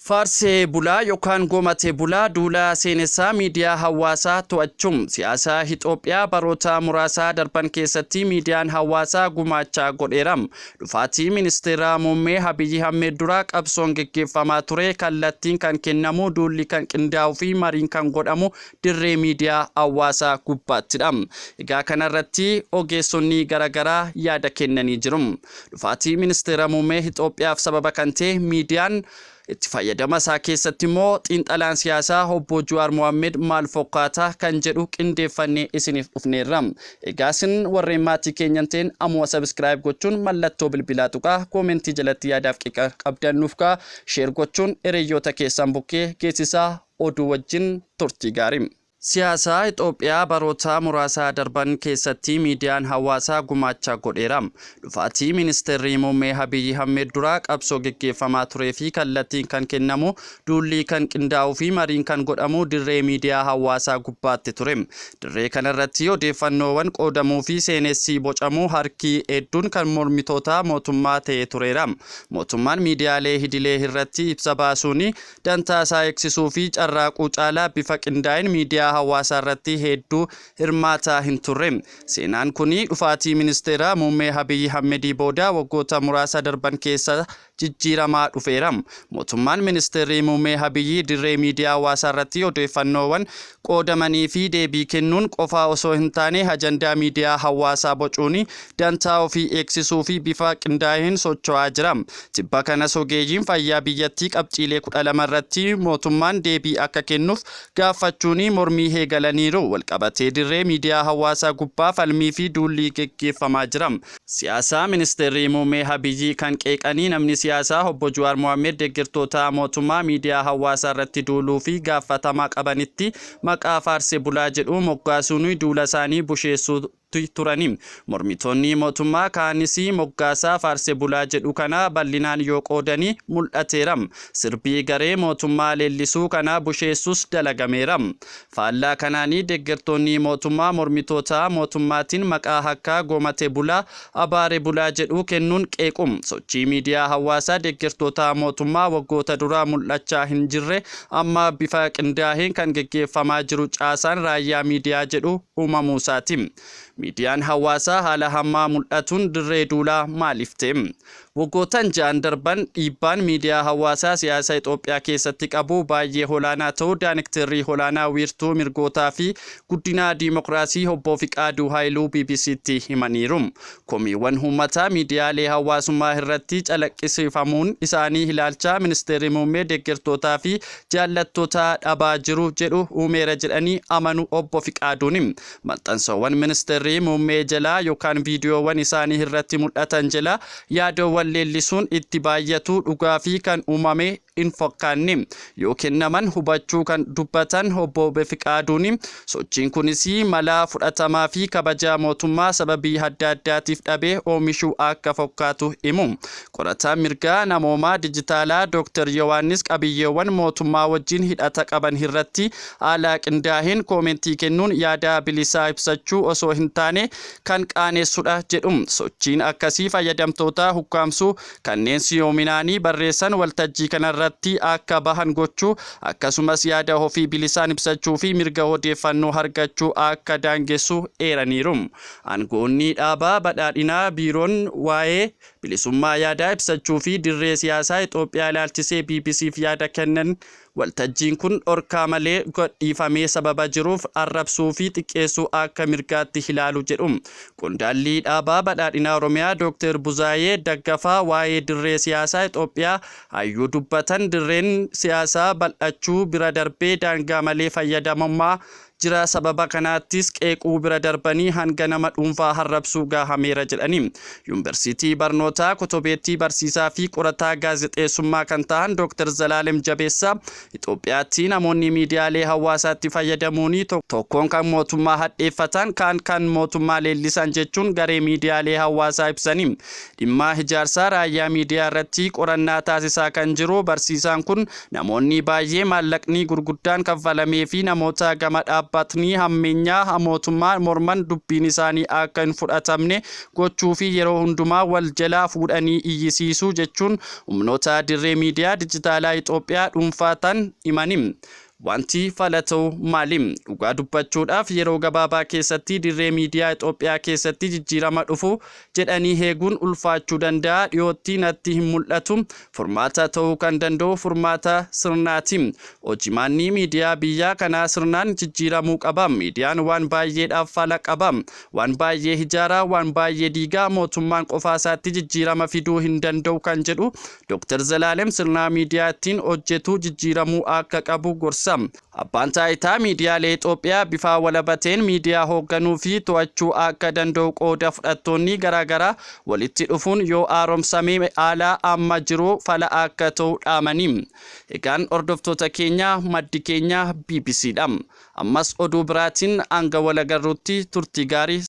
Faarsee bulaa yookaan gomatee bulaa duula seenessaa miidiyaa hawaasaa to'achuun siyaasa Itoophiyaa baroota muraasaa darban keessatti miidiyaan hawaasaa gumaacha godheera. Dhufaatii ministeera muummee Abiyyi Ahmed dura qabsoon geggeeffamaa ture kallattiin kan kennamu, duulli kan qindaa'uu fi mariin kan godhamu dirree miidiyaa hawaasaa gubbaattidha. Egaa kanarratti ogeessonni garaagaraa yaada kennanii jiru. Dhufaatii ministeera muummee Itoophiyaaf sababa kan ta'e miidiyaan itti fayyadama isaa keessatti immoo xiinxalaan siyaasaa obbo Jawaar Mohaammed maal fakkaata kan jedhu qindeeffannee isiniif dhufneerra. Egaa isin warreen maatii keenyan ta'een ammoo subscribe gochuun mallattoo bilbilaa tuqaa, koomentii jalatti yaadaaf qeeqa qabdan nuuf ka'a, share gochuun hiriyoota keessan bukkee geessisaa. Oduu wajjin turtii gaarii. Siyaasa Itoophiyaa baroota muraasa darban keessatti miidiyaan hawaasaa gumaacha godheera. Dhufaatii ministeerri muummee Abiyyi Ahmed dura qabsoo geggeeffamaa turee fi kallattiin kan kennamu, duulli kan qindaa'uu fi mariin kan godhamu dirree miidiyaa hawaasaa gubbaatti ture. Dirree kanarratti odeeffannoowwan qoodamuu fi seenessi bocamuu harki hedduun kan mormitoota mootummaa ta'ee tureera. Mootummaan miidiyaalee idilee irratti ibsa baasuun dantaa isaa eegsisuu fi carraaquu caalaa bifa qindaa'een miidiyaa hawaasaa irratti hedduu hirmaataa hin turre. Seenaan kun dhufaatii ministeera muummee Abiyyi Ahmedii booda waggoota muraasa darban keessa jijjiiramaa dhufeera. Mootummaan ministeerri muummee Abiyyi dirree miidiyaa hawaasaa irratti odeeffannoowwan qoodamanii fi deebii kennuun qofaa osoo hin taane ajandaa miidiyaa hawaasaa bocuun dantaa ofii eegsisuu fi bifa qindaa'een socho'aa jira. Tibba kanas ogeeyyiin fayyaa biyyattii qabxiilee 12 irratti mootummaan deebii akka kennuuf gaafachuun mormii eegalaniiru. Walqabatee dirree miidiyaa hawaasaa gubbaa falmii fi duulli geggeeffamaa jira. Siyaasaa ministeerri muummee Abiyyi kan qeeqanii namni siyaasaa obbo Jawaar Mohaammed deeggartoota mootummaa miidiyaa hawaasaa irratti duuluu fi gaafatama qabanitti maqaa faarsee bulaa jedhu moggaasuun duula isaanii busheessuu turani. Mormitoonni mootummaa kaanis moggaasaa faarsee bulaa jedhu kana bal'inaan yoo qoodanii mul'ateera. Sirbii garee mootummaa leellisuu kana busheessus dalagameera. Faallaa kanaanii deeggartoonni mootummaa mormitoota mootummaatiin maqaa akka gomate bulaa, abaare bulaa jedhu kennuun qeequ. Sochii miidiyaa hawaasaa deeggartoota mootummaa waggoota duraa mul'achaa hin jirre amma bifa qindaa'een kan geggeeffamaa jiru caasaan raayyaa miidiyaa jedhu uumamuu isaati. Miidiyaan hawaasaa haala hammaa mul'atuun dirree duulaa maaliif ta'e? Waggootan 6 darban dhiibbaan miidiyaa hawaasaa siyaasa Itoophiyaa keessatti qabu baay'ee olaanaa ta'uu daayirektarri olaanaa wiirtuu mirgootaa fi guddina diimokiraasii obbo Fiqaaduu Haayiluu BBCtti himaniiru. Komiiwwan uummataa miidiyaalee hawaasummaa irratti calaqqisiifamuun isaanii ilaalcha ministeerri muummee deeggartootaa fi jaallattoota dhabaa jiru jedhu uumeera jedhanii amanu obbo Fiqaaduun. Maxxansawwan ministeerri muummee jalaa yookaan viidiyoowwan isaanii irratti mul'atan jalaa yaadowwan leellisuun itti baay'atu dhugaa fi kan uumame hin fakkaanne yoo kennaman hubachuu kan dubbatan obbo Fiqaaduun, sochiin kunis mala fudhatamaa fi kabaja mootummaa sababii adda addaatiif dhabee oomishuu akka fakkaatu himu. Qorataan mirgaa namoomaa dijitaalaa Dr. Yohaannis qabiyyeewwan mootummaa wajjin hidhata qaban irratti haala qindaa'een koomentii kennuun yaada bilisaa ibsachuu osoo hin taane kan qaaneessudha jedhu. Sochiin akkasii fayyadamtoota hukkaamsuu, kanneen siyoominaanii barreessan waltajjii kanarratti akka bahan gochuu, akkasumas yaada ofii bilisaan ibsachuu fi mirga odeeffannoo argachuu akka daangessu eeraniiru. Aangoonni dhaabaa badhaadhinaa biiroon waa'ee bilisummaa yaadaa ibsachuu fi dirree siyaasaa Itoophiyaa ilaalchisee BBCf yaada kennan waltajjiin kun dhorkaa malee gadhiifamee sababa jiruuf arrabsuu fi xiqqeessuu akka mirgaatti ilaalu jedhu. Qondaalli dhaabaa badhaadhinaa Oromiyaa Dr. Buzaayee Daggafaa waa'ee dirree siyaasaa Itoophiyaa hayyuu dubbatan dirreen siyaasaa bal'achuu bira darbee daangaa malee fayyadamummaa jira, sababa kanaattis qeequu bira darbanii hanga nama dhuunfaa arrabsuu gahameera jedhani. Yuunivarsiitii barnootaa Kotobeettii barsiisaa fi qorataa gaazexeessummaa kan ta'an Dr. Zalaalem Jabeessaa Itoophiyaatti namoonni miidiyaalee hawaasaatti fayyadamuun tokkoon kan mootummaa hadheeffatan, kaan kan mootummaa leellisan jechuun garee miidiyaalee hawaasaa ibsani. Dhimma ijaarsaa raayyaa miidiyaa irratti qorannaa taasisaa kan jiru barsiisaan kun namoonni baay'ee maallaqni gurguddaan kaffalamee fi namoota gama dhaabbata Dhaabbatni hammeenyaa mootummaa morman dubbiin isaanii akka hin fudhatamne gochuu fi yeroo hundumaa wal jalaa fuudhanii iyyisiisuu jechuun humnoota dirree miidiyaa dijitaalaa Itoophiyaa dhuunfaatan himani. Wanti fala ta'u maali? Dhugaa dubbachuudhaaf, yeroo gabaabaa keessatti dirree miidiyaa Itoophiyaa keessatti jijjiirama dhufu jedhanii eeguun ulfaachuu danda'a. Dhiyootti natti hin mul'atu. Furmaata ta'uu kan danda'u furmaata sirnaati. Hojimaanni miidiyaa biyya kanaa sirnaan jijjiiramuu qaba. Miidiyaan waan baay'eedhaaf fala qaba. Waan baay'ee ijaaraa, waan baay'ee diigaa. Mootummaan qofaasaatti jijjiirama fiduu hin danda'u kan jedhu Dr. Zalaalem, sirna miidiyaa ittiin hojjetu jijjiiramuu akka qabu gorsa. Abbaan taayitaa miidiyaalee Itoophiyaa bifa walabateen miidiyaa hoogganuu fi to'achuu akka danda'u qooda fudhattoonni garaagaraa walitti dhufuun yoo haaromsame haala amma jiru fala akka ta'u dhaamanii. Egaan hordoftoota keenya, maddi keenya BBCdha. Ammas oduu biraatiin hanga wal agarruutti turtii gaarii.